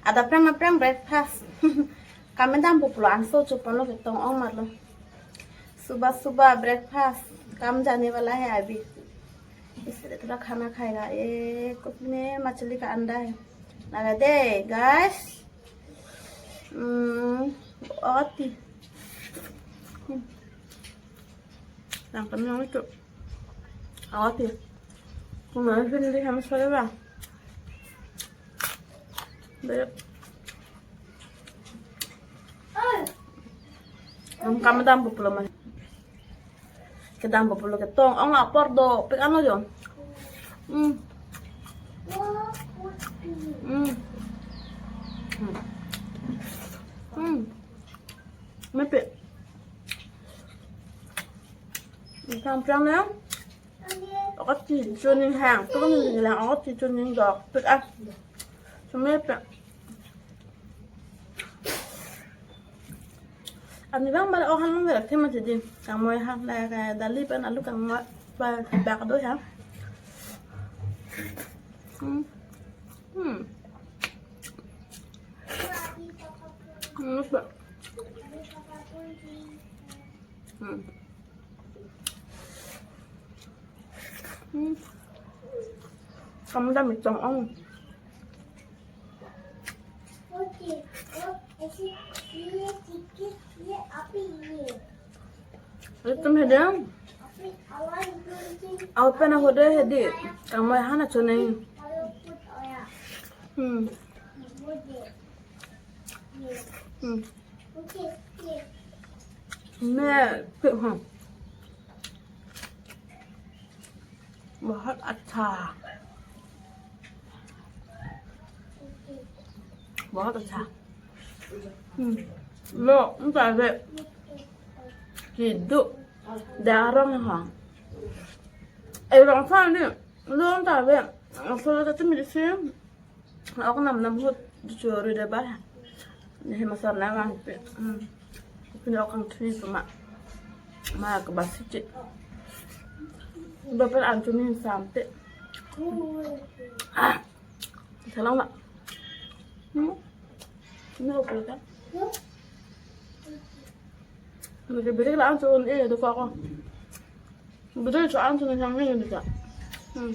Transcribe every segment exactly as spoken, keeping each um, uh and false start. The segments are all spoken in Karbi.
Adap aphrang aphrang breakfast. Kam dampo pulo anso chopon lo ketong ong marlo. सुबह सुबह breakfast. काम जाने वाला है अभी. इसलिए थोड़ा खाना खाएगा. ये कुछ में मछली का अंडा है. लगा दे, guys. Hmm, बहुत ही. Hmm. Yang kenyang itu. Awat ya. Kemarin sih di Hamas saya lah. Banyak. Ang kam dampo pulo man. Kedampo pulo ketong. Ang apor do. Pik ano yun. Hmm. Hmm. Hmm. Hmm. Mepik. Samprang na. Ako ti chuning hang. Tuh ni lang ako ti chuning dok. Pik ah. Sumepe. Ani bang bala ohan mang berak tema jadi. Kangmoi hang da ka dali pen alu kangmoi ba bak do ya. Hmm. Hmm. Hmm, ba. Hmm. Hmm. Kam dam chong ong. ये तुम है ना? Apen ahode hedi. Kangmoi hana choneng. Hmm. Hmm. मैं, हाँ। बहुत अच्छा। बहुत अच्छा। Hmm. Lo, entah deh. Hidup. Darong ha. Eh, orang sana ni. Lo, entah deh. Asal kita tu medicine. Ako nam nam hut dicuri deh bah. Ni masar na bang pe. Hmm. Pini ako ang tuni tu ma. Ma ke basi cik. Dopen ang tuni sampe. Ah. Salam lah. Hmm. Ini apa kan? Ini beri lah ang tuni eh dopa ako. Betul so ang tuni sampe ini juga. Hmm.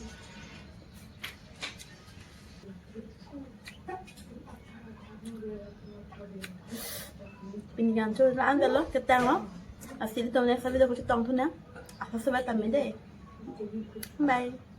Pini kan so la-an lo ketang lo. Lasi to next video ko chetong thu na. Apa sobat kami deh. Bye.